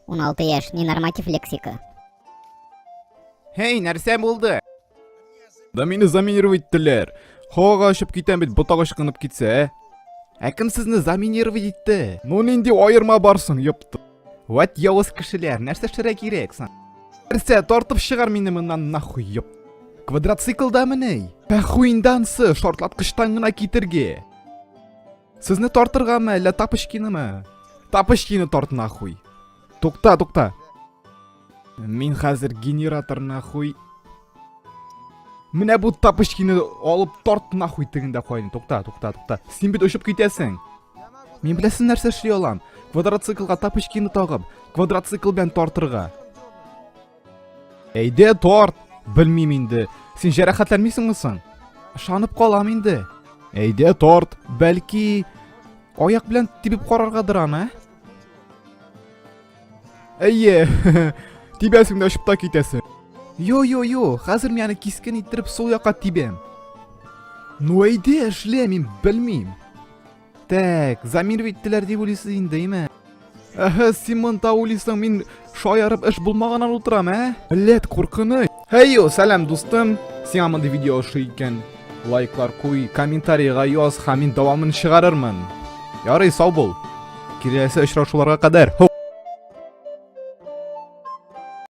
16 яшь, ненорматив лексика. Һей, нәрсә булды? Да мине заминировать иттеләр. Һавага очып китәм бит, ботак ычкынып китсә, ә? Ә кем сезне заминировать итте? Ну нинди аерма бар соң, ёпта. Вәт явыз кешеләр, нәрсә эшләргә кирәк соң? Нәрсә, тартып чыгар мине моннан нахуй, ёп. Квадроциклда мени? Пәхуиндансы, шартлаткычтан гына китергә. Сезне тартыргамы, әллә тапочкинымы? Тапочкины тарт нахуй. Тукта, тукта. Мин хәзер генератор нахуй. Менә бу тапочкины алып тарт нахуй тегендә куйын. Тукта, тукта, тукта. Син бит очып китәсең. Мин беләсең нәрсә эшли алам? Квадроциклга тапочкины тагып, квадроцикл белән тартырга. Әйдә тарт. Белмим инде. Син җәрәхәтләнмисеңме соң? Ышанып калам инде. Әйдә тарт. Бәлки аяк белән тибеп караргадыр аны, ә? Әйе. Тибәсең дә очып та китәсең. Йо, йо, йо, хәзер мин аны кискен иттереп сул якка тибәм. Ну әйдә, эшлә, мин белмим. Так, заминировать иттеләр дип уйлыйсыз инде, әйме? Әһә, син монда уйлыйсың, мин шаярып эш булмаганнан утырам, ә? Блядь, куркыныч. Һәй, сәлам, дустым. Сиңа мондый видео ошый икән, лайклар куй, комментарийга яз һәм мин дәвамын чыгарырмын. Ярый, сау бул. Киләсе очрашуларга кадәр. Һоп.